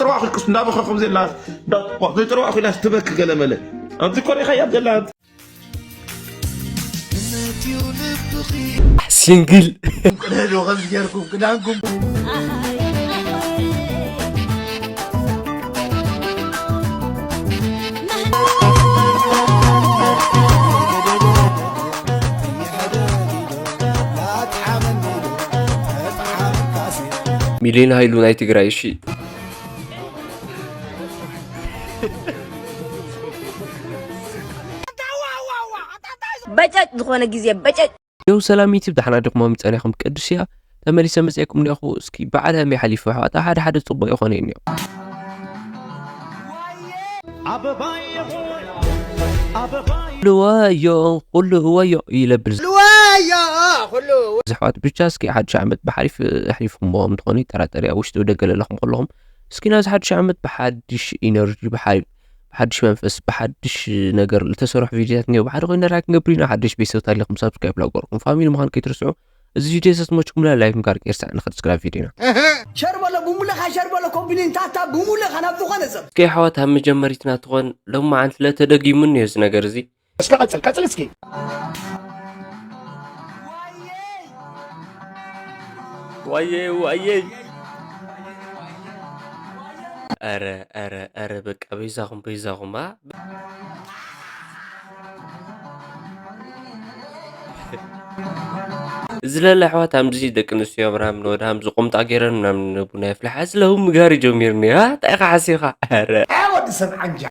ጥርዋ ክልቅስ እንዳበኸ ከም ዘላ ዘይጥርዋ ኮይና ትበክ ገለ መለ ኣንቲ ኮሪኻ እያ ዘላ ሲንግል ቅደዱ ከምዚ ጌርኩም ክዳንኩም ሚሊዮን ሃይሉ ናይ ትግራይ እሺ በጨጭ ዝኾነ ግዜ በጨጭ ዮው ሰላም ዩቲብ ዳሕና ድኹሞም ይጸኒኹም ቅዱስ እያ ተመሊሰ መጽኤኩም እንዲኹ እስኪ በዓል ሃመይ ሓሊፉ ኣሕዋት ሓደ ሓደ ጽቡቅ ይኾነ እዩ ኩሉ ወዮ ኩሉ ወዮ ይለብል ወዮ ኩሉ ዝሕዋት ብቻ እስኪ ሓድሽ ዓመት ብሓሪፍ ኣሕሊፍኩምዎም ትኾኑ ይጠራጠር እያ ውሽጢ ደገ ለለኹም ከለኹም እስኪ ናዚ ሓድሽ ዓመት ብሓድሽ ኢነርጂ ብሓድሽ መንፈስ ብሓድሽ ነገር ዝተሰርሑ ቪዲዮታት እኒኦ ብሓደ ኮይና ላይክ ክንገብር ኢና ሓድሽ ቤተሰብ ታሊኹም ሳብስክራይብ ላገርኩም ፋሚሊ ምዃን ከይትርስዑ እዚ ቪድዮ ተዝተመቸኩም ላይክ ምግባር ከይርሳዕ ንኸድ ስክራብ ቪድዮና ሸር በሎ ብሙለኻ ሸር በሎ ኮምፕሊን ታታ ብሙለኻ ናብ ዝኾነ ሰብ እስኪ ኣሕዋት ኣብ መጀመሪትና ትኾን ሎማዓንቲ ለተደጊሙኒ እዩ እዚ ነገር እዚ እስኪ ቀጽል ቀጽል እስኪ ዋየ ዋየ ኧረ ኧረ ኧረ በቃ በይዛኹም በይዛኹም ኣ እዚ ለለ ኣሕዋት ኣምዚ ደቂ ኣንስትዮ ምናምን ወደ ኣምዚ ቁምጣ ገይረን ምናምን ቡና የፍልሓ እዚ ለሁ ምግባር ጀሚርኒ ኣ እንታይ ኢኻ ሓሲኻ ኧረ ወዲ ሰብ ዓንጃ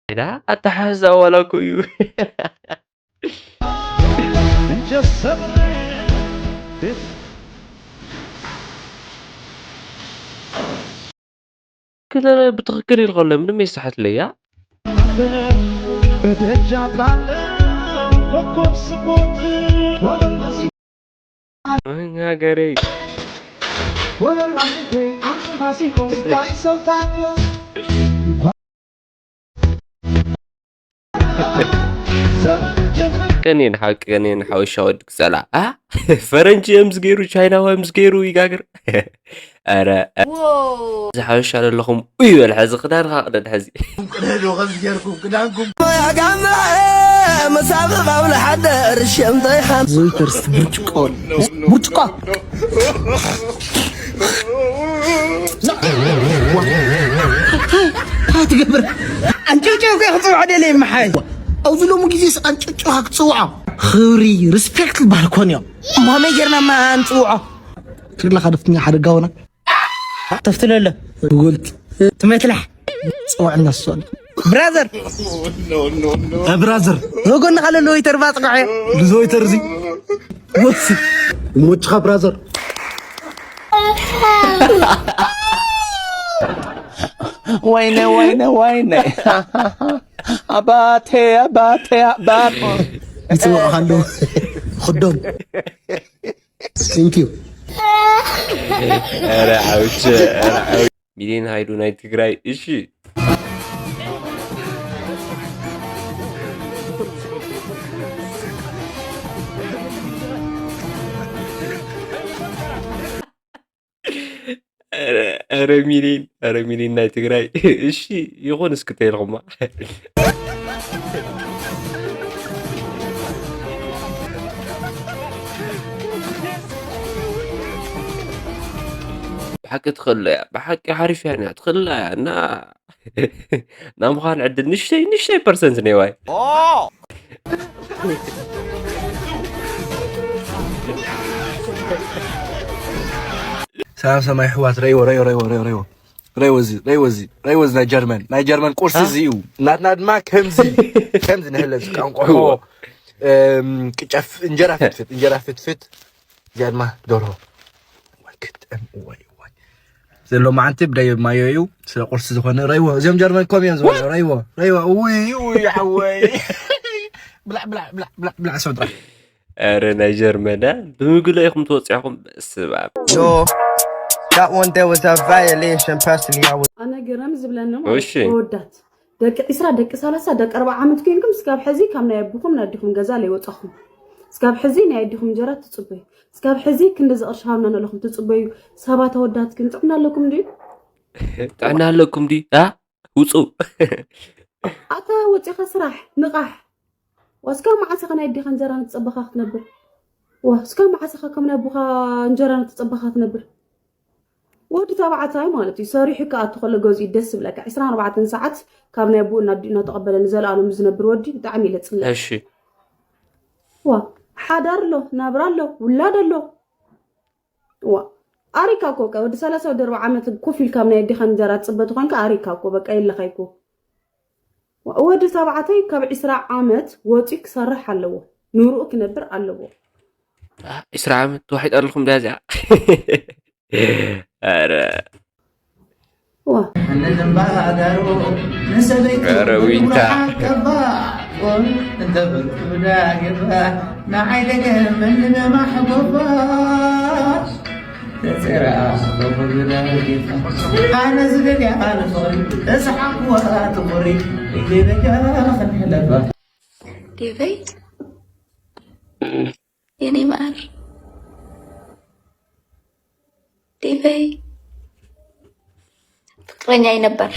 ዳ ኣተሓዛ ዋላ እኮ እዩ ክለ ብትኽክል ኢልኮለ ምንም የስተሓትለያ ሃገረይ ቀኔን ሓቂ ቀኔን ሓወሻ ወዲ ክፀላ ኣ ፈረንጂ እምስ ገይሩ ቻይናዊ እምስ ገይሩ ይጋግር ኧረ እዚ ሓወሻ ዘለኹም እዩ በል ሕዚ ክዳንካ ቅደድ ሕዚ ቅደዱ ከምዚ ጌርኩም ክዳንኩም መሳብቕ ኣብ ልሓደር ሸምተይ ሓን ዘይተርስ ብርጭቆ ብርጭቆ ትገብር ኣንጨውጨው ከ ክፅውዖ ደለ ይመሓይ ኣብዚ ሎሚ ግዜስ ኣንጨጭኻ ክትፅውዖ ክብሪ ሪስፔክት ዝበሃል ኮን እዮም ማመይ ጌርና ማ ንፅውዖ ክርላ ካደፍትኛ ሓደ ጋውና ተፍትለለ ጉልት ትመትላሕ ፅውዕና ሶል ብራዘር ብራዘር ወጎንኻ ለሎ ወይተር ባፅቅዐ ብዞይተር እዚ ወሲ ሞችኻ ብራዘር ወይነ ወይነ ወይነ ኣባቴ ኣባቴ ኣባቴ ይፅውዑኻ ኣለዉ ክዶም Thank you. ኧረ ዓውቸ ኧረ ዓው- ሚሊዮን ሃይሉ ናይ ትግራይ እሺ ኧረ ሚሊን ኧረ ሚሊን ናይ ትግራይ እሺ ይኹን እስክተይልኹማ ብሓቂ ትኽእሎ እያ ብሓቂ ሓሪፍ እያ ትኽእላ እያ እና ናይ ምዃን ዕድል ንሽተይ ንሽተይ ፐርሰንት ነይዋይ ሰላም ሰማይ ኣሕዋት ረይዎ ረይዎ ረይዎ ረይዎ ረይዎ ረይዎ እዚ ረይዎ እዚ ረይዎ እዚ ናይ ጀርመን ናይ ጀርመን ቁርሲ እዚ እዩ ናትና ድማ ከምዚ ከምዚ ንህለ ዝቃንቆሖ ቅጨፍ እንጀራ ፍትፍት እንጀራ ፍትፍት እዚኣ ድማ ደርሆ ክትጥዕም እዋይ እዋይ ዘሎ መዓንቲ ብደይ ማዮ እዩ ስለ ቁርሲ ዝኾነ ረይዎ እዚኦም ጀርመን ኮም እዮም ዝበሉ ረይዎ ረይዎ እውይ እውይ ሓወይ ብላዕ ብላዕ ብላዕ ብላዕ ብላዕ ሰው ጥራሕ ኧረ ናይ ጀርመን ብምግሎ ኢኹም ተወፂዕኹም በስባብ Yo, that one there was a violation. Personally, I was. ኣነ ግርም ዝብለኒ ማለት ተወዳት ደቂ ዒስራ ደቂ ሰላሳ ደቂ ኣርብዓ ዓመት ኮይንኩም ስጋብ ሕዚ ካብ ናይ ኣቦኹም ናይ ኣዴኹም ገዛ ለይወፃኹም ስጋብ ሕዚ ናይ ኣዲኹም እንጀራ ትጽበዩ፣ ስጋብ ሕዚ ክንዲ ዝቕርሺ ሃብና ነለኹም ትጽበዩ። ሰባት ኣወዳት ግን ጥዕና ኣለኩም ድዩ? ጥዕና ኣለኩም ድዩ? ኣ ውፁ ኣታ ወፂኻ ስራሕ ንቓሕ። ዋ ስጋብ መዓሰኻ ናይ ኣዲኻ እንጀራ ንትጸበኻ ክትነብር? ዋ ስጋብ መዓሰኻ ከም ናይ ኣቦኻ እንጀራ ንትጸበኻ ክትነብር? ወዲ ተባዕታይ ማለት እዩ ሰሪሑ ክኣቱ ከሎ ገዝኡ ደስ ዝብለካ ዕስራን ኣርባዕተን ሰዓት ካብ ናይ ኣቦኡ እናዲኡ እናተቐበለ ንዘለኣለሙ ዝነብር ወዲ ብጣዕሚ ኢለ ፅለ እሺ ዋ ሓዳር ኣሎ ናብራ ኣሎ ውላድ ኣሎ ዋ ኣሪካ እኮ በቃ ወዲ ሰላሳ ወዲ ኣርባ ዓመት ኮፍ ኢልካ ናይ ኣዴኻ እንጀራ ትፅበ ተኾንካ ኣሪካ እኮ በቃ የለኻይ እኮ ዋ ወዲ ተባዕታይ ካብ ዕስራ ዓመት ወፂኡ ክሰርሕ ኣለዎ ኑርኡ ክነብር ኣለዎ ዒስራ ዓመት ተዋሒጣ ኣለኹም ድያ እዚኣ ኧረ ዋ እንንባዳሩ ንሰበይቱ ኧረ ዊንታ። ሓቀባ ቁል እንተበርክብዳ ገባ ንዓይ ደገመኒ በማሕጎባ ተፅራ ብጉዳ ጌታ ኣነ ዝደልያ ንፍቕሪ ተስሓቅዋ ትቑሪ እየ በጃ ክንሕለባ ዴቨይ የኔ ማር ዴቨይ ፍቅረኛ ነበር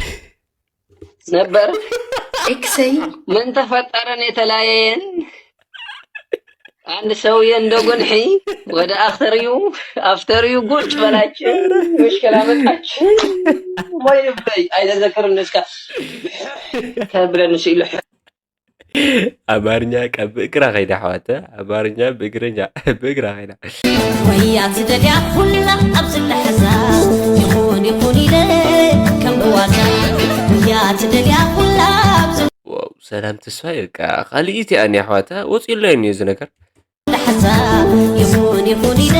ነበር ኤክሰይ ምን ተፈጠረን የተለያየን አንድ ሰውዬ እንደ ጎንሒ ወደ አፍተርዩ አፍተርዩ ጉጭ በላችን ምሽከላ መጣችን ወይ ልበይ አይተዘክርም እስካ ከብለን ስኢሉ ኣማርኛ ቃ ብእግራ ከይዳ ኣሕዋተ ኣማርኛ ብእግረኛ ብእግራ ከይዳ ወያ ትደልያ ኩላ ኣብዚ ትሕዛ ይኹን ይኹን ኢለ ከም ብዋዛ ወያ ትደልያ ኩላ ኣብዚ ዋው ሰላም ተስፋ በቃ ካልኢት እያ እኔ ኣሕዋተ ወፂኡላዩ እኒዮ እዚ ነገር ትሕዛ ይኹን ይኹን ኢለ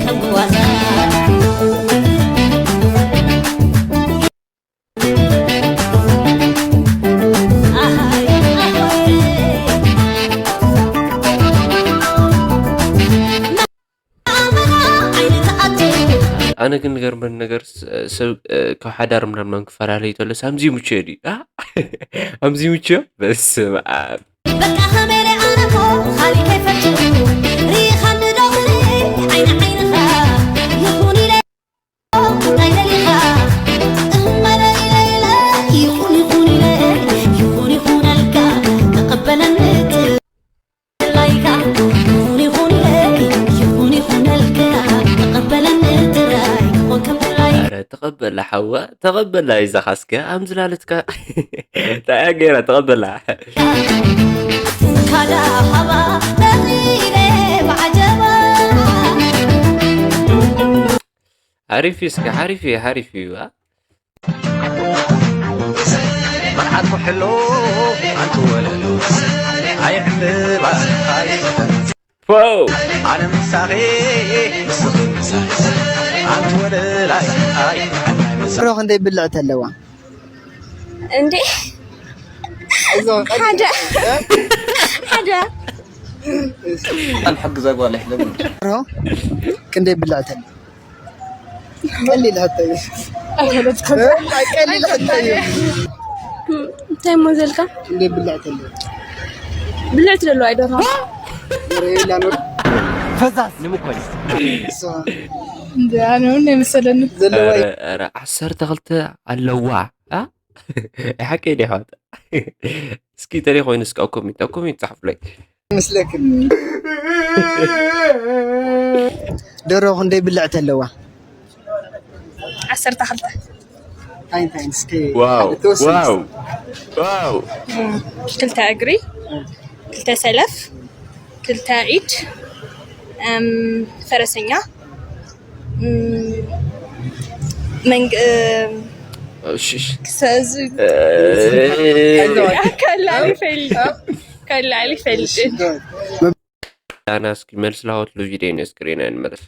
ከም ብዋዛ ኣነ ግን ገርመን ነገር ሰብ ካብ ሓዳር ምናምን ክፈላለዩ ተለስ ኣምዚ ሙችዮ ድዩ ኣምዚ ሙችዮ በስመ ኣብ በቃ ከመይለ ኣነ እኮ ካሊእ ከይፈቱ ሪኢኻኒ ዶ ክርኢ ዓይኒ ዓይንኻ ይኹን ኢለ እንታይ ደሊኻ እመለ ኢለ ኢለ ይኹን ይኹን ኢለ ይኹን ይኹነልካ ክቕበለኒ ጥራይካ ይኹን ይኹን ኢለ ይኹን ይኹነልካ ክቕበለኒ ጥራይ ክኾን ከም ጥራይ ኧረ ተቐበላ ሓዋ ተቐበላ ይዛኻ እስከ ኣምዝላለትካ እንታይ እያ ገይራ ተቐበላ ካዳ ሃባ መሪረ ብዓጀባ ሓሪፍ እዩ እስከ ሓሪፍ እዩ ሓሪፍ እዩ ኣ መርዓት ኩሕሎ ኣንቲ ወለሎ ኣይዕምባ ኣይፈተን ዋው ኣነ ምሳኺ ንስኺ ምሳይ ኣንቲ ወለላይ ኣይፈተን ሮ ክንደይ ብልዕቲ ኣለዋ እንዴ ሓደ ሓደ ኣንሕግዛ ጓል ይሕለብ ሮ ክንደይ ብልዕቲ ኣለዋ ቀሊል ሕቶ እዩ ቀሊል ሕቶ እዩ እንታይ እሞ ዘልካ ክንደይ ብልዕቲ ኣለዋ ብልዕቲ ደሎ ኣይደርሃ ሬላ ኖር ፈዛዝ ንምኮይ እሷ እንደ ኣነ እውን የመሰለኒ ዘለዋ ኧረ ዓሰርተ ክልተ ኣለዋ ኣ ሓቀይ ዲ ሓዋት እስኪ ተለይ ኮይኑ እስኪ ኣብ ኮሜንት ኣብ ኮሜንት ጻሕፉለይ ይመስለክን ደሮ ክንደይ ብልዕቲ ኣለዋ ዓሰርተ ክልተ እንታይ እንታይ እስኪ ዋው ተወስን ዋው ዋው ክልተ እግሪ ክልተ ሰለፍ ክልተ ኢድ እም፣ ፈረሰኛ እም፣ መንግ እም፣ እሺ እሺ ክሰዝ ከላል ይፈልጥ ከላል ይፈልጥ ኣና እስኪ መልስ ላሆት ሉ ቪድዮ ነ ስክሪን ንመለስ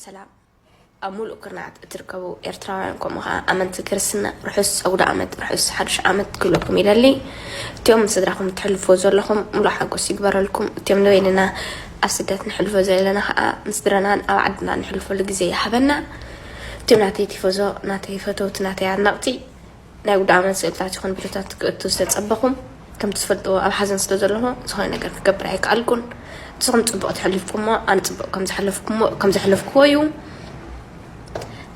ሰላም ኣብ ሙሉእ ኩርናዓት እትርከቡ ኤርትራውያን ከምኡ ከዓ ኣመንቲ ክርስትና ርሑስ ኣውደ ዓመት ርሑስ ሓዱሽ ዓመት ክብለኩም ይደሊ እቲኦም ስድራኹም ትሕልፍዎ ዘለኹም ሙሉእ ሓጎስ ይግበረልኩም እቲኦም ንበይንና ኣብ ስደት ንሕልፎ ዘለና ከዓ ንስድራናን ኣብ ዓድና ንሕልፈሉ ግዜ ይሃበና እቲኦም ናተይ ቲፎዞ ናተይ ፈተውቲ ናተይ ኣድነቕቲ ናይ ኣውደ ዓመት ስእልታት ይኹን ቪድዮታት ክእቱ ዝተፀበኹም ከምቲ ዝፈልጥዎ ኣብ ሓዘን ስለ ዘለኹ ዝኾነ ነገር ክገብር ኣይከኣልኩን። ንስኹም ጽቡቕ ተሕሊፍኩሞ፣ ኣነ ጽቡቕ ከም ዝሓለፍኩሞ፣ ከም ዘሕለፍክዎ እዩ።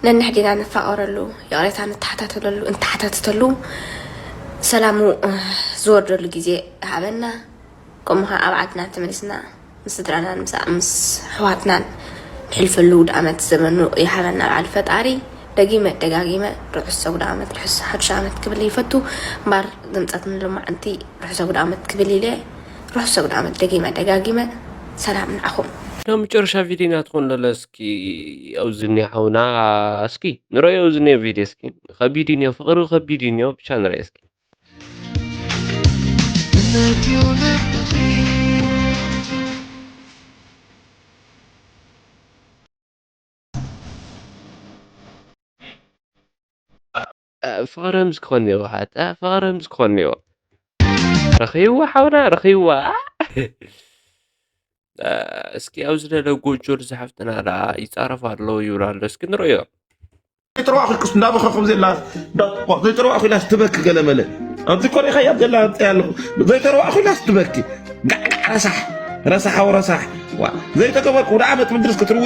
ነንሕዲና ንፋቐረሉ፣ ይቕሬታ ንተሓታተለሉ፣ እንተሓታተተሉ ሰላሙ ዝወርደሉ ግዜ ይሃበና። ከምኡ ኸዓ ኣብ ዓድና ተመሊስና ምስ ስድራናን ምስ ምስ ኣሕዋትናን ንሕልፈሉ ውድኣመት ዘመኑ ይሃበና በዓል ፈጣሪ። ደጊመ ደጋጊመ ርሑስ ሰጉዳ ዓመት፣ ርሑስ ሓዱሽ ዓመት ክብል ይፈቱ። እምበር ዝምጸትኒ ሎማዓንቲ ርሑስ ሰጉዳ ዓመት ክብል ኢለ። ርሑስ ሰጉዳ ዓመት ደጊመ ደጋጊመ። ሰላም ንዓኹም። ካብ መጨረሻ ቪድዮና ትኾን ለለ እስኪ ኣብዚ እኒኦ ሓውና እስኪ ንረዮ። እዚ እኒኦ ቪድዮ እስኪ ከቢድ እዩ እኒኦ፣ ፍቕሪ ከቢድ እዩ እኒኦ። ብቻ ንረዮ እስኪ። ፍቕሪ ምስ ክኾን እኒኦ፣ ሓታ ፍቕሪ ምስ ክኾን እኒኦ። ረኺብዋ ሓውና፣ ረኺብዋ። እስኪ ኣብዚ ለለ ጎጆ ዝሓፍትና ደኣ ይጻረፍ ኣሎ ይብል ኣሎ። እስኪ ንርእዮ። ዘይተረዋእኹ ኢልኩስ እንዳበኸኹ ዘላ፣ ዘይተረዋእኹ ኢላስ ትበኪ ገለ መለ። ኣብዚ ኮሪኻያ ዘላ ኣምፅያ ኣለኹ። ዘይተረዋእኹ ኢላስ ትበኪ። ጋዕጋዕ ረሳሕ፣ ረሳሕ ኣው ረሳሕ። ዋ፣ ዘይተገበርኩ ወደ ዓመት ምድርስ ክትርዊ፣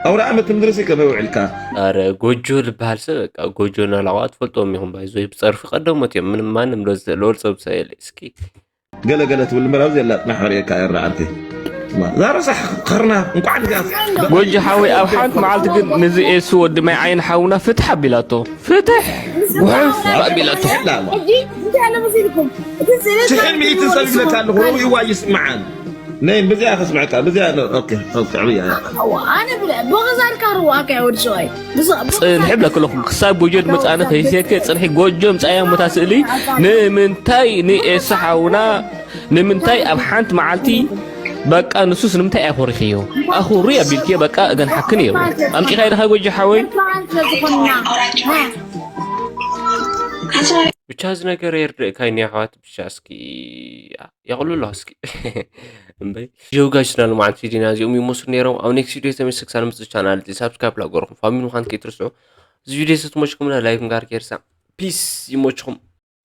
ኣውደ ዓመት ምድርስ ከመይ ውዕልካ? ኣረ ጎጆ ዝበሃል ሰብ በቃ ጎጆ ናላቋ ትፈልጦም ኢኹም። ባይዞ ብፀርፊ ቀደሞት እዮም። ምንም ማንም ሎ-፣ ሎል ሰብ ሰየለ። እስኪ ገለ ገለ ትብል እምበር ኣብዚ የላ ጽናሕ ክርእየካ እየ ኣርባዕተ። እዛ ረሳሕ ኸርና እንቋዕ እዚኣ ጎጆ ሓወይ፣ ኣብ ሓንቲ መዓልቲ ግን ነዚ ኤሱ ወዲ ማይ ዓይኒ ሓውና ፍትሕ ኣቢላቶ። ፍትሕ! ጉሕፍ ኣቢላቶ። የላ እሞ። ሕጂ እንታይ ኣሎ መሲልኩም? እቲ ስእሊ ሽሕን ሚእትን ሰብ ይብለካ ኣለኹ፣ ረዊእዋ ይስምዓን። ነይ፣ በዚኣ ከስምዐካ፣ በዚኣ ነ-፣ ኦኬ፣ ኦኬ፣ ዕብያ እያ። ኣነ ብለ-፣ ብኽሳድካ ርዋእካ እያ ወዲ ሸዋይ። ብስ-፣ ጽንሒ ብለክለኹም፣ ክሳብ ጎጆ ድመጻእኒ ከይሴከ ጽንሒ ጎጆ ምጻእያ እሞ እታ ስእሊ ንምንታይ ንኤሳ ሓውና፣ ንምንታይ ኣብ ሓንቲ መዓልቲ በቃ ንሱስ ንምንታይ ኣኹሪኽዮ? ኣኹሪ ኣቢልክዮ በቃ እገን ሓክን እዮ። ኣምጺኻዮ ዲኻ ጎጆ ሓወይ? ብቻ እዚ ነገር የርድእካ እኒ ኣሕዋት፣ ብቻ እስኪ የቕልሎ እስኪ። እምበይ ጀው ጋሽ ስና ልማዓንቲ ዲና እዚኦም ይመስሉ ነይሮም። ኣብ ኔክስት ቪድዮ ተመልሰ ክሳብ ንመጽእ ቻናል ሳብስክራይብ ላገርኩም ፋሚሊ ምዃን ከይትርስዑ። እዚ ቪድዮ ስትሞችኩም ላይክ ምጋር ከይርሳዕ። ፒስ ይሞችኩም።